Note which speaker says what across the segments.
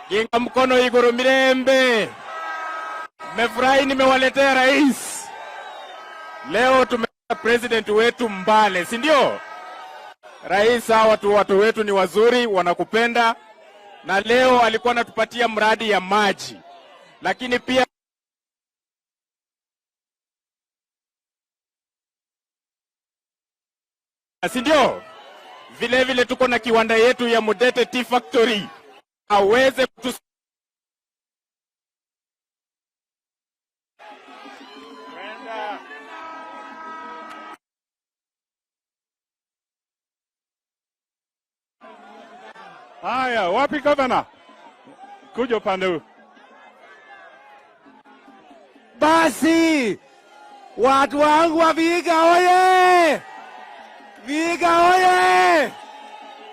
Speaker 1: Ginga mkono iguru mirembe. Mmefurahi nimewaletea rais. Leo tume president wetu Mbale, si ndio? Rais, hawa watu wetu ni wazuri, wanakupenda, na leo alikuwa anatupatia mradi ya maji, lakini pia, si ndio? Vile vile tuko na kiwanda yetu ya Mudete Tea Factory aweze kutu.
Speaker 2: Haya, wapi gavana? Kuja upande huu.
Speaker 3: Basi watu wangu wa Vihiga oye! Vihiga oye!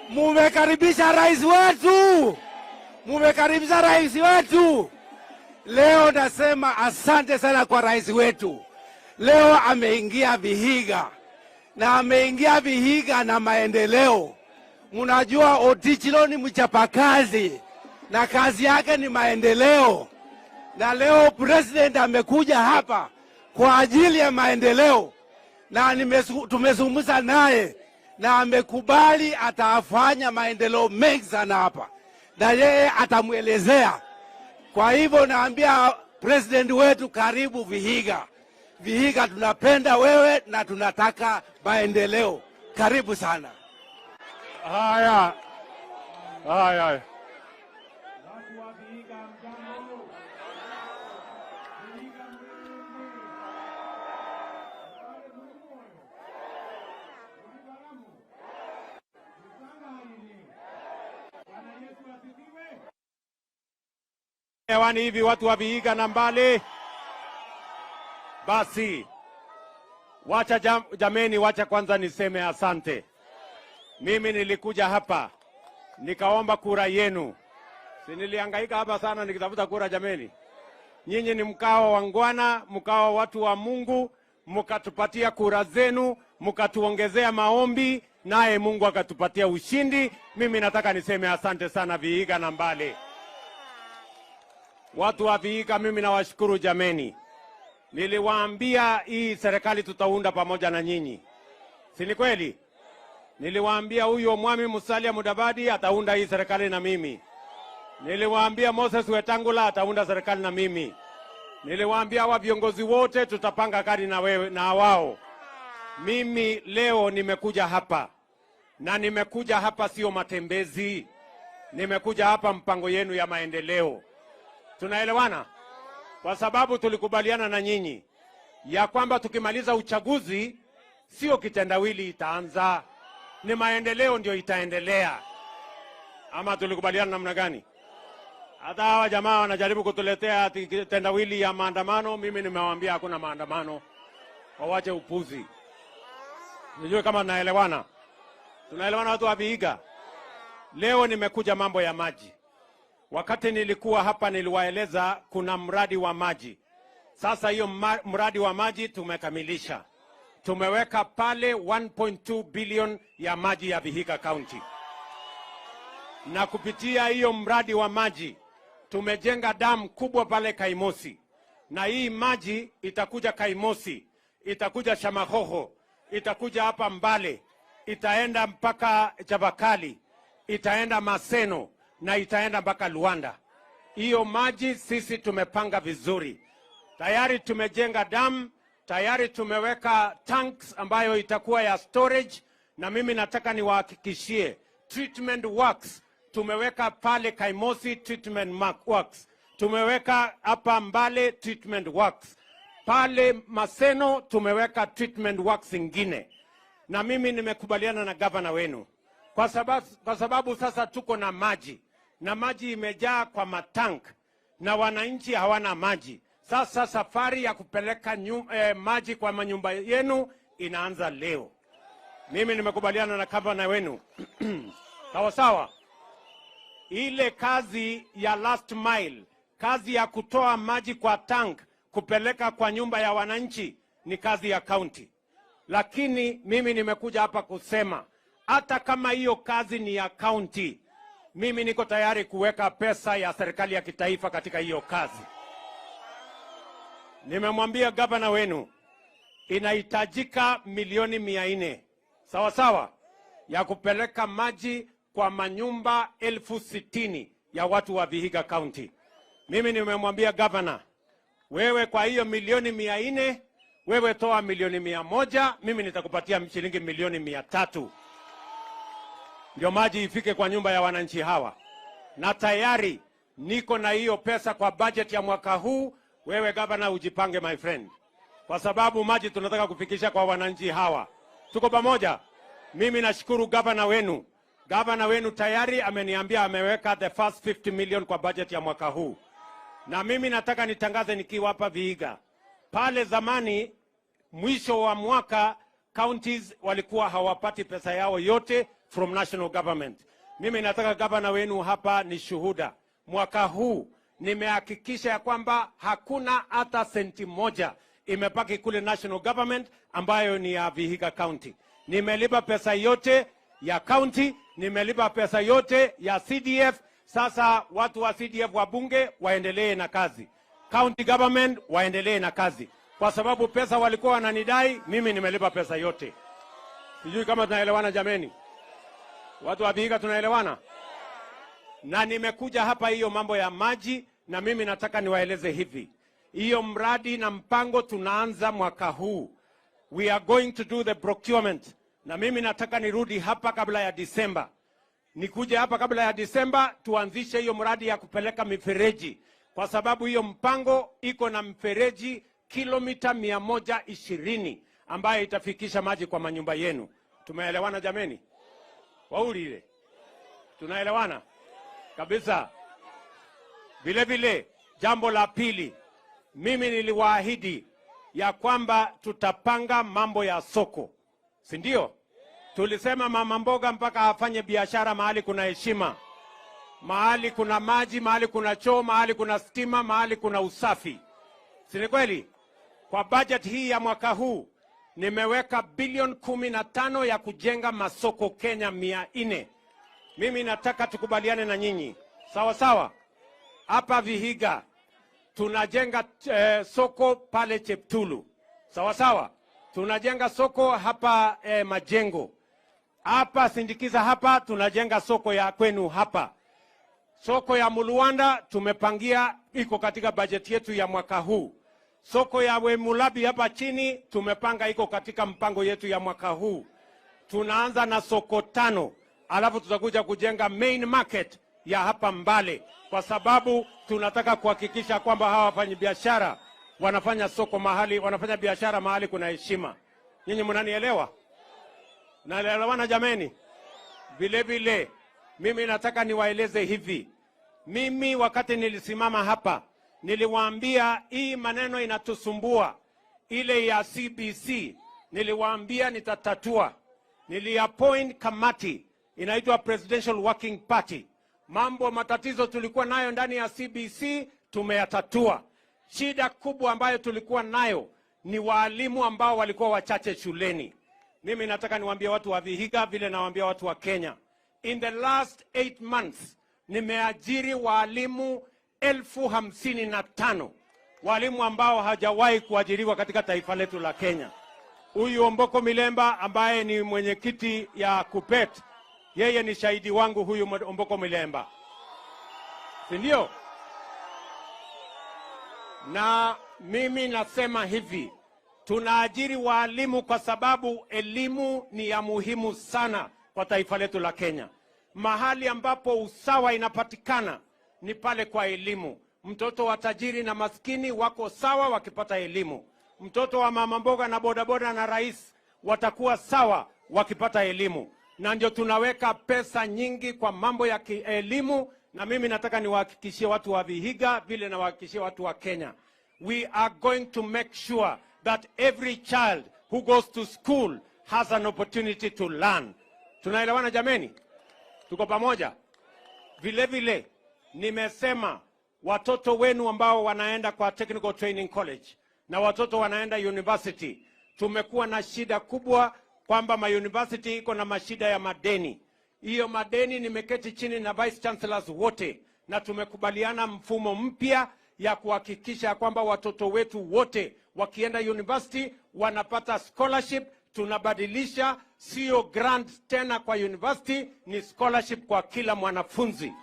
Speaker 3: Mumekaribisha rais wetu, mumekaribisha rais wetu. Leo nasema asante sana kwa rais wetu. Leo ameingia Vihiga na ameingia Vihiga na maendeleo. Mnajua Otichilo ni mchapakazi na kazi yake ni maendeleo, na leo president amekuja hapa kwa ajili ya maendeleo na tumezungumza naye na amekubali atafanya maendeleo mengi sana hapa, na yeye atamwelezea. Kwa hivyo naambia president wetu, karibu Vihiga. Vihiga tunapenda wewe na tunataka maendeleo. Karibu sana.
Speaker 2: Haya, haya, haya. Hewani hivi watu wa Vihiga na Mbale. Basi wacha jameni, wacha kwanza niseme asante. Mimi nilikuja hapa nikaomba kura yenu, si nilihangaika hapa sana nikitafuta kura jameni. Nyinyi ni mkao wa ngwana, mkao watu wa Mungu, mkatupatia kura zenu, mkatuongezea maombi, naye Mungu akatupatia ushindi. Mimi nataka niseme asante sana Vihiga na Mbale. Watu wa Vihiga, mimi nawashukuru jameni. Niliwaambia hii serikali tutaunda pamoja na nyinyi, si ni kweli? Niliwaambia huyo Mwami Musalia Mudavadi ataunda hii serikali na mimi. Niliwaambia Moses Wetangula ataunda serikali na mimi. Niliwaambia hawa viongozi wote tutapanga kadi na wewe na wao. Mimi leo nimekuja hapa na nimekuja hapa sio matembezi, nimekuja hapa mpango yenu ya maendeleo. Tunaelewana? Kwa sababu tulikubaliana na nyinyi ya kwamba tukimaliza uchaguzi sio kitendawili itaanza, ni maendeleo ndio itaendelea. Ama tulikubaliana namna gani? Hata hawa jamaa wanajaribu kutuletea ati kitendawili ya maandamano. Mimi nimewaambia hakuna maandamano, wawache upuzi. Nijue kama tunaelewana. Tunaelewana watu wa Vihiga? Leo nimekuja mambo ya maji. Wakati nilikuwa hapa niliwaeleza kuna mradi wa maji. Sasa hiyo mradi wa maji tumekamilisha. Tumeweka pale 1.2 billion ya maji ya Vihiga County. Na kupitia hiyo mradi wa maji tumejenga damu kubwa pale Kaimosi. Na hii maji itakuja Kaimosi, itakuja Shamahoho, itakuja hapa Mbale, itaenda mpaka Chavakali, itaenda Maseno na itaenda mpaka Luanda. Hiyo maji sisi tumepanga vizuri. Tayari tumejenga dam, tayari tumeweka tanks ambayo itakuwa ya storage, na mimi nataka niwahakikishie treatment works tumeweka pale Kaimosi treatment works, tumeweka hapa Mbale treatment works, pale Maseno tumeweka treatment works ingine. Na mimi nimekubaliana na gavana wenu kwa sababu sasa tuko na maji na maji imejaa kwa matank na wananchi hawana maji. Sasa safari ya kupeleka maji kwa manyumba yenu inaanza leo. Mimi nimekubaliana na gavana wenu sawa sawa. Ile kazi ya last mile, kazi ya kutoa maji kwa tank kupeleka kwa nyumba ya wananchi ni kazi ya county, lakini mimi nimekuja hapa kusema hata kama hiyo kazi ni ya county, Mimi niko tayari kuweka pesa ya serikali ya kitaifa katika hiyo kazi. Nimemwambia gavana wenu inahitajika milioni 400, sawa sawa, ya kupeleka maji kwa manyumba 60,000 ya watu wa Vihiga County. Mimi nimemwambia gavana, wewe kwa hiyo milioni 400, wewe toa milioni 100, mimi nitakupatia shilingi milioni 300 ndio maji ifike kwa nyumba ya wananchi hawa, na tayari niko na hiyo pesa kwa budget ya mwaka huu. Wewe gavana ujipange, my friend, kwa sababu maji tunataka kufikisha kwa wananchi hawa. Tuko pamoja? Mimi nashukuru gavana wenu. Gavana wenu tayari ameniambia ameweka the first 50 million kwa budget ya mwaka huu, na mimi nataka nitangaze nikiwa hapa Vihiga. Pale zamani mwisho wa mwaka counties walikuwa hawapati pesa yao yote from national government. Mimi nataka gavana wenu hapa ni shuhuda. Mwaka huu nimehakikisha ya kwamba hakuna hata senti moja imebaki kule national government ambayo ni ya Vihiga County. Nimelipa pesa yote ya county, nimelipa pesa yote ya CDF. Sasa watu wa CDF wabunge waendelee na kazi, county government waendelee na kazi, kwa sababu pesa walikuwa wananidai mimi, nimelipa pesa yote. Sijui kama tunaelewana jameni, watu wa Vihiga tunaelewana? Na nimekuja hapa hiyo mambo ya maji, na mimi nataka niwaeleze hivi, hiyo mradi na mpango tunaanza mwaka huu. We are going to do the procurement, na mimi nataka nirudi hapa kabla ya Disemba, nikuje hapa kabla ya Disemba tuanzishe hiyo mradi ya kupeleka mifereji, kwa sababu hiyo mpango iko na mfereji kilomita 120 ambayo itafikisha maji kwa manyumba yenu. Tumeelewana jameni? Wauli ile tunaelewana kabisa. Vile vile, jambo la pili, mimi niliwaahidi ya kwamba tutapanga mambo ya soko, si ndio? Tulisema mama mboga mpaka afanye biashara mahali kuna heshima, mahali kuna maji, mahali kuna choo, mahali kuna stima, mahali kuna usafi, si ni kweli? Kwa budget hii ya mwaka huu nimeweka bilioni 15 ya kujenga masoko Kenya 400. Mimi nataka tukubaliane na nyinyi, sawa sawa. Hapa Vihiga tunajenga soko pale Cheptulu, sawa sawa. Tunajenga soko hapa Majengo, hapa Sindikiza, hapa tunajenga soko ya kwenu hapa. Soko ya Muluanda tumepangia, iko katika bajeti yetu ya mwaka huu. Soko ya Wemulabi hapa chini tumepanga, iko katika mpango yetu ya mwaka huu. Tunaanza na soko tano, alafu tutakuja kujenga main market ya hapa Mbale, kwa sababu tunataka kuhakikisha kwamba hawa wafanyabiashara wanafanya soko mahali, wanafanya biashara mahali kuna heshima. Nyinyi mnanielewa? Naelewana jameni? Vile vile mimi nataka niwaeleze hivi, mimi wakati nilisimama hapa niliwaambia hii maneno inatusumbua, ile ya CBC, niliwaambia nitatatua. Niliappoint kamati inaitwa Presidential Working Party. Mambo matatizo tulikuwa nayo ndani ya CBC tumeyatatua. Shida kubwa ambayo tulikuwa nayo ni waalimu ambao walikuwa wachache shuleni. Mimi nataka niwaambie watu wa Vihiga vile nawaambia watu wa Kenya. In the last 8 months nimeajiri waalimu 55,000, walimu ambao hajawahi kuajiriwa katika taifa letu la Kenya. Huyu Omboko Milemba ambaye ni mwenyekiti ya KUPPET, yeye ni shahidi wangu huyu Omboko Milemba, si ndio? Na mimi nasema hivi, tunaajiri waalimu kwa sababu elimu ni ya muhimu sana kwa taifa letu la Kenya. Mahali ambapo usawa inapatikana ni pale kwa elimu. Mtoto wa tajiri na maskini wako sawa wakipata elimu. Mtoto wa mama mboga na bodaboda na rais watakuwa sawa wakipata elimu, na ndio tunaweka pesa nyingi kwa mambo ya kielimu. Na mimi nataka niwahakikishie watu wa Vihiga vile nawahakikishie watu wa Kenya, we are going to make sure that every child who goes to school has an opportunity to learn. Tunaelewana jameni? Tuko pamoja? Vile vile nimesema watoto wenu ambao wanaenda kwa Technical Training College na watoto wanaenda university, tumekuwa na shida kubwa kwamba ma university iko na mashida ya madeni. Hiyo madeni nimeketi chini na vice chancellors wote na tumekubaliana mfumo mpya ya kuhakikisha kwamba watoto wetu wote wakienda university wanapata scholarship. Tunabadilisha, sio grant tena kwa university, ni scholarship kwa kila mwanafunzi,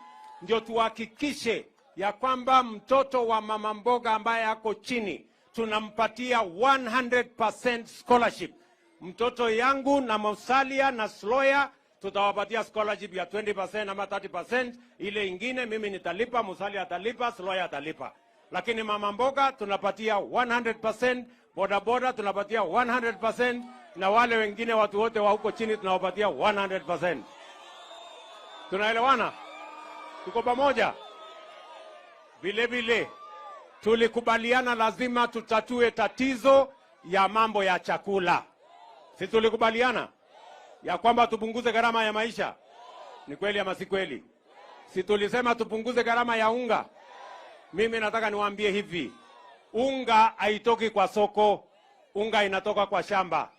Speaker 2: ndio tuhakikishe ya kwamba mtoto wa mama mboga ambaye ako chini tunampatia 100% scholarship. Mtoto yangu na Musalia na Sloya tutawapatia scholarship ya 20% ama 30%. Ile ingine mimi nitalipa, Musalia atalipa, Sloya atalipa. Lakini mama mboga tunapatia 100%, bodaboda tunapatia 100%, na wale wengine watu wote wa huko chini tunawapatia 100%. Tunaelewana? Tuko pamoja? Vile vile tulikubaliana lazima tutatue tatizo ya mambo ya chakula. Si tulikubaliana ya kwamba tupunguze gharama ya maisha? Ni kweli ama si kweli? Si tulisema tupunguze gharama ya unga? Mimi nataka niwaambie hivi, unga haitoki kwa soko, unga inatoka kwa shamba.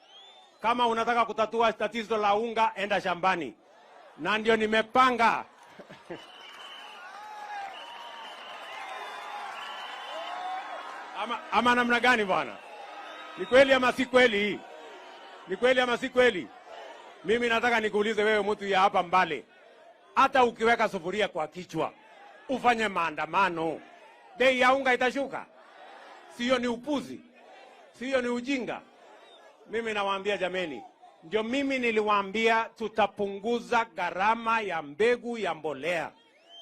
Speaker 2: Kama unataka kutatua tatizo la unga, enda shambani. Na ndio nimepanga ama namna gani bwana? Ni kweli ama si kweli? Ni kweli ama si kweli? Mimi nataka nikuulize wewe mtu ya hapa Mbale, hata ukiweka sufuria kwa kichwa ufanye maandamano, bei ya unga itashuka? Sio ni upuzi? Sio ni ujinga? Mimi nawaambia jameni, ndio mimi niliwaambia tutapunguza gharama ya mbegu ya mbolea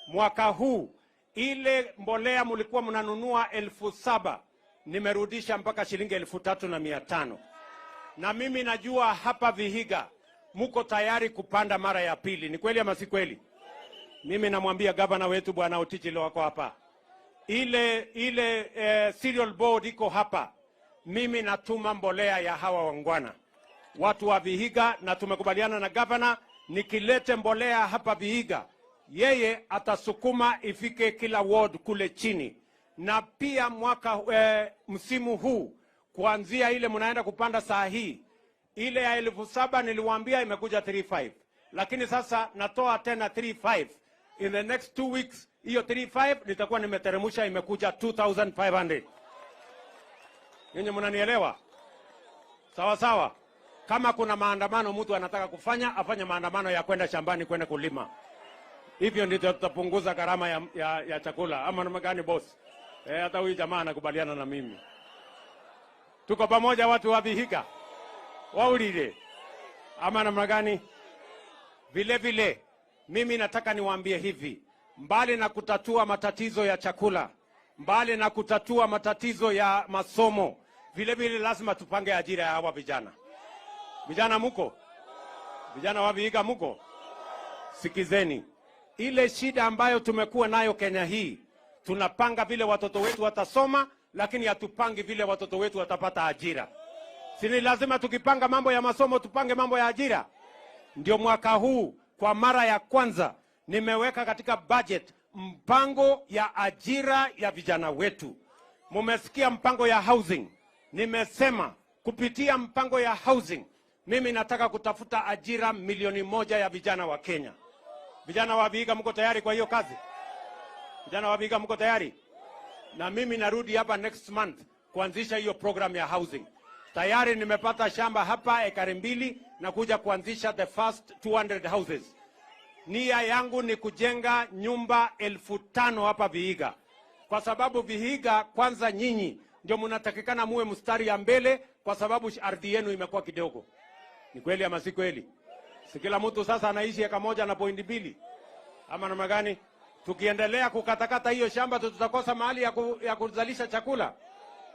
Speaker 2: mwaka huu. Ile mbolea mlikuwa mnanunua 7,000 nimerudisha mpaka shilingi 3,500. Na mimi najua hapa Vihiga muko tayari kupanda mara ya pili. Ni kweli ama si kweli? Mimi namwambia gavana wetu Bwana Otichilo leo wako hapa, ile cereal board iko hapa. Mimi natuma mbolea ya hawa wangwana watu wa Vihiga, na tumekubaliana na gavana nikilete mbolea hapa Vihiga, yeye atasukuma ifike kila ward kule chini. Na pia mwaka msimu huu kuanzia ile mnaenda kupanda saa hii, ile ya 7,000 niliwaambia imekuja 3,500, lakini sasa natoa tena 3,500 in the next 2 weeks. Hiyo 3,500 nitakuwa nimeteremsha imekuja 2,500. Nyinyi mnanielewa? Sawa sawa. Kama kuna maandamano mtu anataka kufanya, afanye maandamano ya kwenda shambani kwenda kulima. Hivyo ndivyo tutapunguza gharama ya chakula. Ama namna gani boss? Hata huyu jamaa anakubaliana na mimi. Tuko pamoja watu wa Vihiga. Waulile. Ama namna gani? Vile vile mimi nataka niwaambie hivi, mbali na kutatua matatizo ya chakula, mbali na kutatua matatizo ya masomo, vile vile lazima tupange ajira ya hawa vijana. Vijana muko? Vijana wa Vihiga muko? Sikizeni. Ile shida ambayo tumekuwa nayo Kenya hii, tunapanga vile watoto wetu watasoma, lakini hatupangi vile watoto wetu watapata ajira. Si ni lazima tukipanga mambo ya masomo tupange mambo ya ajira? Ndio mwaka huu kwa mara ya kwanza nimeweka katika budget mpango ya ajira ya vijana wetu. Mumesikia mpango ya housing. Nimesema kupitia mpango ya housing mimi nataka kutafuta ajira 1,000,000 ya vijana wa Kenya. Vijana wa Vihiga mko tayari kwa hiyo kazi? Vijana wa Vihiga mko tayari? Na mimi narudi hapa next month kuanzisha hiyo program ya housing. Tayari nimepata shamba hapa ekari 2 na kuja kuanzisha the first 200 houses. Nia yangu ni kujenga nyumba 5,000 hapa Vihiga. Kwa sababu Vihiga kwanza nyinyi ndio mnatakikana muwe mstari ya mbele, kwa sababu ardhi yenu imekuwa kidogo. Ni kweli ama si kweli? Si kila mtu sasa anaishi eka 1.2 ama namna gani? Tukiendelea kukatakata hiyo shamba tutakosa mahali ya kuzalisha chakula.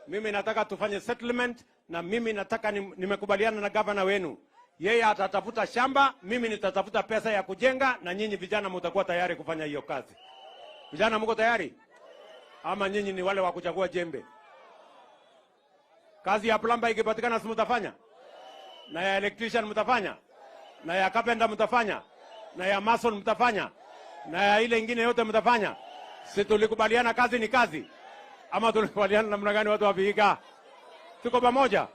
Speaker 2: Mimi nataka tufanye settlement, na mimi nataka nimekubaliana na governor wenu. Yeye atatafuta shamba, mimi nitatafuta pesa ya kujenga, na nyinyi vijana mtakuwa tayari kufanya hiyo kazi. Vijana mko tayari? Ama nyinyi ni wale wa kuchagua jembe? Kazi ya plumber ikipatikana si mtafanya? Na ya electrician mtafanya? Na ya carpenter mtafanya? Na ya mason mtafanya? Na ya ile ingine yote mtafanya? Si tulikubaliana kazi ni kazi? Ama tulikubaliana namna gani watu wa Vihiga? Tuko pamoja?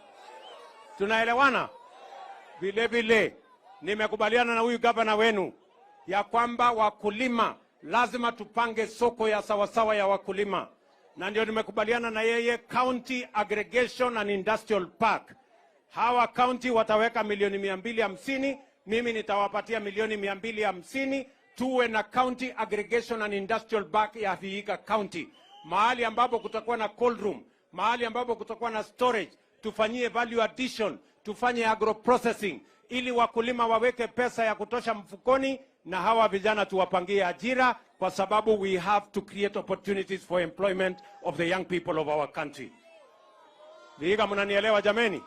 Speaker 2: Tunaelewana? Vile vile nimekubaliana na huyu governor wenu. ya kwamba wakulima lazima tupange soko ya sawasawa ya wakulima, na ndio nimekubaliana na yeye County Aggregation and Industrial Park. Hawa county wataweka milioni 250, mimi nitawapatia milioni 250, tuwe na County Aggregation and Industrial Park ya Vihiga County, mahali ambapo kutakuwa na cold room, mahali ambapo kutakuwa na storage, tufanyie value addition, tufanye agro processing, ili wakulima waweke pesa ya kutosha mfukoni, na hawa vijana tuwapangie ajira, kwa sababu we have to create opportunities for employment of the young people of our country. Vihiga, mnanielewa jameni?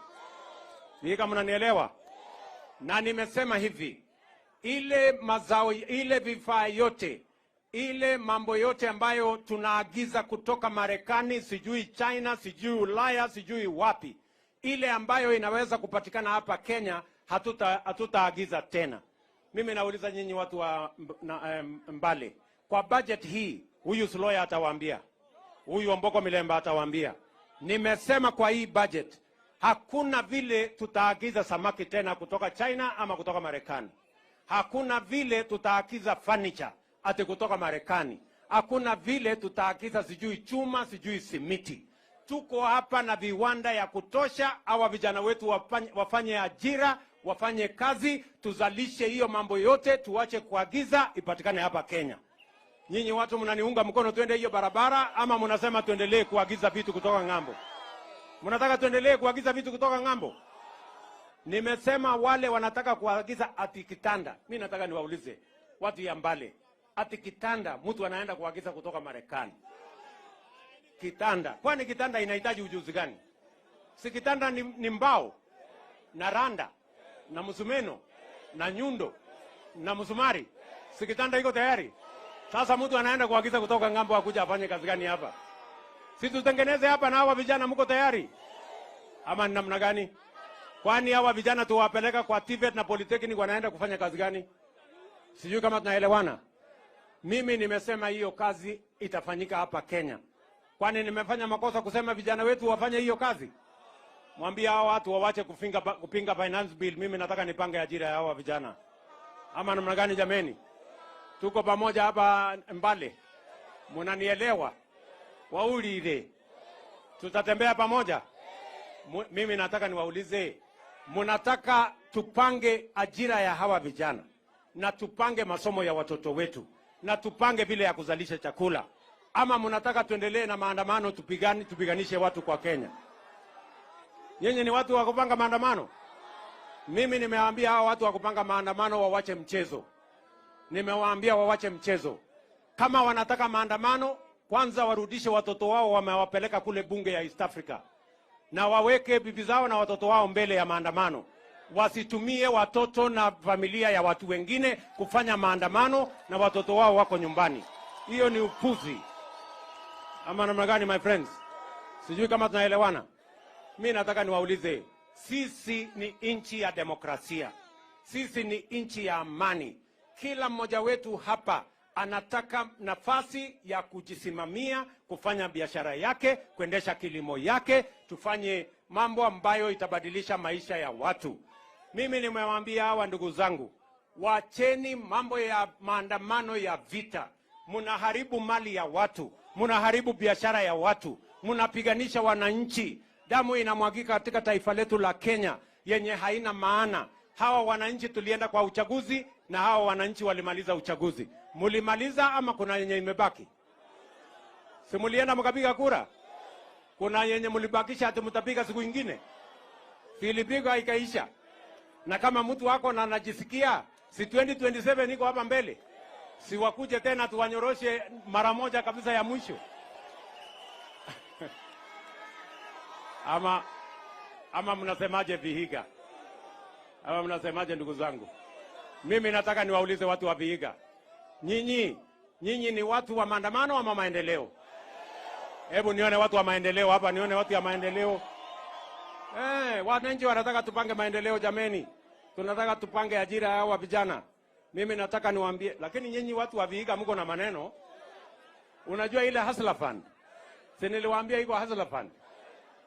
Speaker 2: Vihiga, mnanielewa? Na nimesema hivi, ile mazao, ile vifaa yote, ile mambo yote ambayo tunaagiza kutoka Marekani, sijui China, sijui Ulaya, sijui wapi, ile ambayo inaweza kupatikana hapa Kenya hatutaagiza tena. Mimi nauliza nyinyi watu wa Mbale, kwa budget hii, huyu Sloya atawaambia, huyu Omboko Milemba atawaambia, nimesema kwa hii budget hakuna vile tutaagiza samaki tena kutoka China ama kutoka Marekani. Hakuna vile tutaagiza furniture ati kutoka Marekani. Hakuna vile tutaagiza sijui chuma, sijui simiti. Tuko hapa na viwanda ya kutosha, hawa vijana wetu wafanye ajira, wafanye kazi, tuzalishe hiyo mambo yote, tuache kuagiza, ipatikane hapa Kenya. Nyinyi watu mnaniunga mkono tuende hiyo barabara ama mnasema tuendelee kuagiza vitu kutoka ng'ambo? Mnataka tuendelee kuagiza vitu kutoka ng'ambo? Nimesema wale wanataka kuagiza ati kitanda. Mimi nataka niwaulize watu ya Mbale, ati kitanda mtu anaenda kuagiza kutoka Marekani. Kitanda. Kwani kitanda inahitaji ujuzi gani? Si kitanda ni mbao na randa na msumeno na nyundo na msumari. Si kitanda iko tayari? Sasa mtu anaenda kuagiza kutoka ng'ambo akuja afanye kazi gani hapa? Si tutengeneze hapa na hawa vijana mko tayari? Ama ni namna gani? Kwani hawa vijana tuwapeleka kwa TVET na Polytechnic wanaenda kufanya kazi gani? Sijui kama tunaelewana. Mimi nimesema hiyo kazi itafanyika hapa Kenya. Kwani nimefanya makosa kusema vijana wetu wafanye hiyo kazi? Mwambie hawa watu wawache kupinga finance bill. Mimi nataka nipange ajira ya hawa vijana. Ama namna gani jameni? Tuko pamoja hapa Mbale. Mnanielewa? Waulile. Tutatembea pamoja. Mimi nataka niwaulize, mnataka tupange ajira ya hawa vijana na tupange masomo ya watoto wetu na tupange vile ya kuzalisha chakula, ama mnataka tuendelee na maandamano tupiganishe watu kwa Kenya? Nyinyi ni watu wa kupanga maandamano? Mimi nimewaambia hawa watu wa kupanga maandamano wawache mchezo. Nimewaambia wawache mchezo. Kama wanataka maandamano, kwanza warudishe watoto wao wamewapeleka kule bunge ya East Africa, na waweke bibi zao na watoto wao mbele ya maandamano. Wasitumie watoto na familia ya watu wengine kufanya maandamano na watoto wao wako nyumbani. Hiyo ni upuzi. Ama namna gani my friends? Sijui kama tunaelewana. Mimi nataka niwaulize, sisi ni nchi ya demokrasia. Sisi ni nchi ya amani. Kila mmoja wetu hapa anataka nafasi ya kujisimamia, kufanya biashara yake, kuendesha kilimo yake, tufanye mambo ambayo itabadilisha maisha ya watu. Mimi nimewaambia hawa ndugu zangu, wacheni mambo ya maandamano ya vita. Mnaharibu mali ya watu, mnaharibu biashara ya watu, mnapiganisha wananchi. Damu inamwagika katika taifa letu la Kenya yenye haina maana. Hawa wananchi tulienda kwa uchaguzi na hawa wananchi walimaliza uchaguzi. Mulimaliza ama kuna yenye imebaki? Si mulienda mkapiga kura? Kuna yenye mulibakisha ati mtapiga siku nyingine? Silipigwa ikaisha. Na kama mtu wako na anajisikia, si 2027 niko hapa mbele, si wakuje tena tuwanyoroshe mara moja kabisa ya mwisho. Ama mnasemaje Vihiga? Ama mnasemaje ndugu zangu? Mimi nataka niwaulize watu wa Vihiga. Nyinyi ni watu wa maandamano ama maendeleo? Hebu nione watu wa maendeleo hapa, nione watu ya maendeleo. Wananchi wanataka tupange maendeleo jameni. Tunataka tupange ajira ya hawa vijana. Mimi nataka niwaambie, lakini nyinyi watu wa Vihiga mko na maneno. Unajua ile Hustler Fund? Si niliwaambia iko Hustler Fund?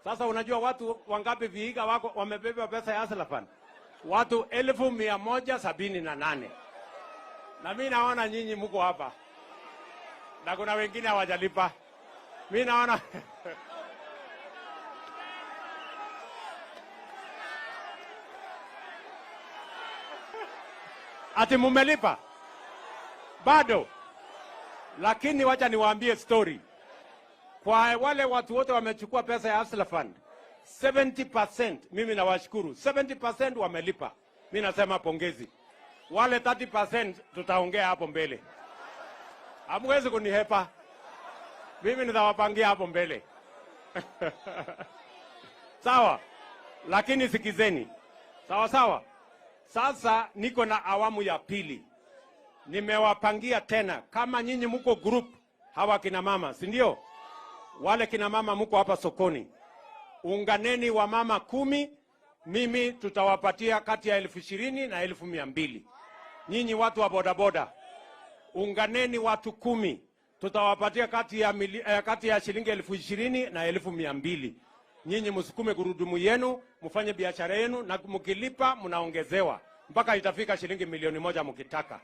Speaker 2: Sasa unajua watu wangapi Vihiga wako wamebeba pesa ya Hustler Fund? Watu 1,178. Na mimi naona nyinyi mko hapa na kuna wengine hawajalipa. Mimi naona ati mumelipa bado, lakini wacha niwaambie story. Kwa wale watu wote wamechukua pesa ya Hustler Fund, 70%, mimi nawashukuru, 70% wamelipa. Mimi nasema pongezi. Wale 30% tutaongea hapo mbele. Hamwezi kunihepa. Mimi nitawapangia hapo mbele. Sawa? Lakini sikizeni. Sawa sawa. Sasa niko na awamu ya pili. Nimewapangia tena. Kama nyinyi mko group hawa kina mama, si ndio? Wale kina mama mko hapa sokoni. Unganeni wa mama 10, mimi tutawapatia kati ya 20,000 na 200,000. Nyinyi watu wa bodaboda, unganeni watu 10, tutawapatia kati ya shilingi 20,000 na 200,000. Nyinyi msukume gurudumu yenu, mfanye biashara yenu, na mkilipa mnaongezewa mpaka itafika shilingi 1,000,000 mkitaka.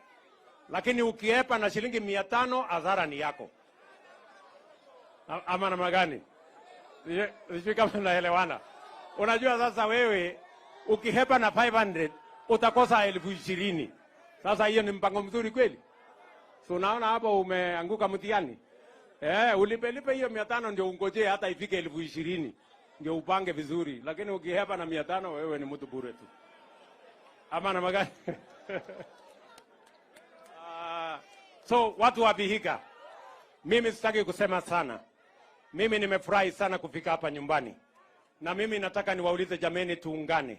Speaker 2: Lakini ukiepa na shilingi 500, adhara ni yako. Ama namna gani? Sijui kama tunaelewana. Unajua sasa wewe ukihepa na 500 utakosa 20,000. Sasa hiyo ni mpango mzuri kweli? So unaona hapo umeanguka mtihani. Ulipe hiyo 500 ndio ungojee hata ifike 20,000 ndio upange vizuri. Lakini ukihepa na 500 wewe ni mtu bure tu. Ama namna gani? So watu wa Vihiga, mimi sitaki kusema sana. Mimi nimefurahi sana kufika hapa nyumbani. Na mimi nataka niwaulize jameni, tuungane.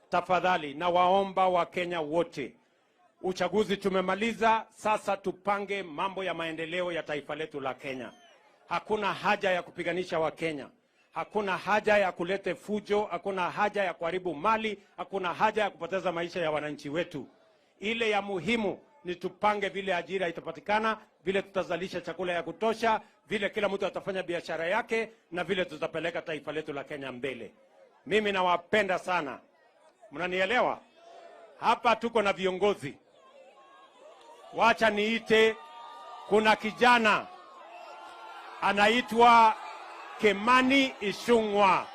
Speaker 2: Tafadhali nawaomba Wakenya wote. Uchaguzi tumemaliza, sasa tupange mambo ya maendeleo ya taifa letu la Kenya. Hakuna haja ya kupiganisha Wakenya. Hakuna haja ya kulete fujo, hakuna haja ya kuharibu mali, hakuna haja ya kupoteza maisha ya wananchi wetu. Ile ya muhimu ni tupange vile ajira itapatikana, vile tutazalisha chakula ya kutosha, vile kila mtu atafanya biashara yake, na vile tutapeleka taifa letu la Kenya mbele. Mimi nawapenda sana. Mnanielewa? Hapa tuko na viongozi. Wacha niite, kuna kijana anaitwa Kimani Ichung'wah.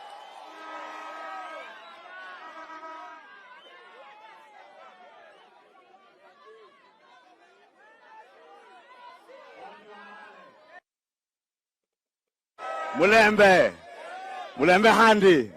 Speaker 4: Mulembe. Mulembe handi.